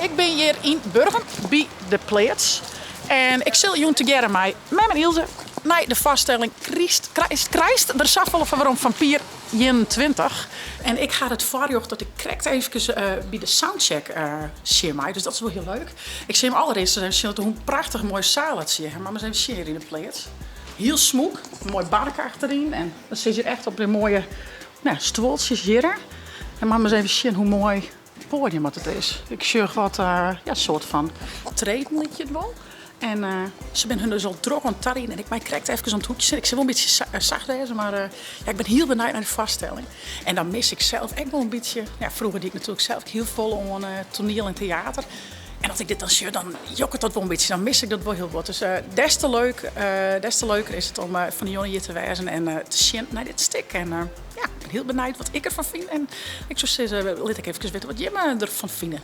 Ik bin hjir yn Burgum by De Pleats en ik sil jûn tegearre mei mem en Ilse nei de foarstelling Kryst, Krijst der safolle foar werom fan Pier 21. En ik ha it foarrjocht dat ik krekt eefkes by de soundcheck sjen mei, dus dat is wol hiel leuk. Ik sil jim allerearst ris even sjen litte hoe prachtich moai seal it hjir. Moat mar ris even sjen hjir yn de pleats. Hiel smûk, in moai barke achteryn en dan sit je echt op de moaie, nou, stuoltsjes hjirre. En moat mar ris even sjen hoe moai poadium wat it is. Ik sjoch wat, ja, soart fan treden lykje it wol. En se binne hun dus al drok oan it tarieden en ik mei krekt efkes om it hoekje sitten. Ik sil wol in bytsje sacht wêze, mar ja, ik bin hiel benijd nei de foarstelling. En dan mis ik sels ek wol in bytsje, ja, froeger die ik natuerlik sels ek hiel folle oan toaniel en teater. En as ik dit dan sjoch, dan jokket dat wol in bytsje, dan mis ik dat wol hiel bot. Dus des te leuk, des te leuker is it om fan 'e jûn hjir te wêzen en te sjen nei dit stik. En ja, ik bin hiel benijd wat ik derfan fyn. En ik soe sizze, lit ek efkes witte wat jimme derfan fine.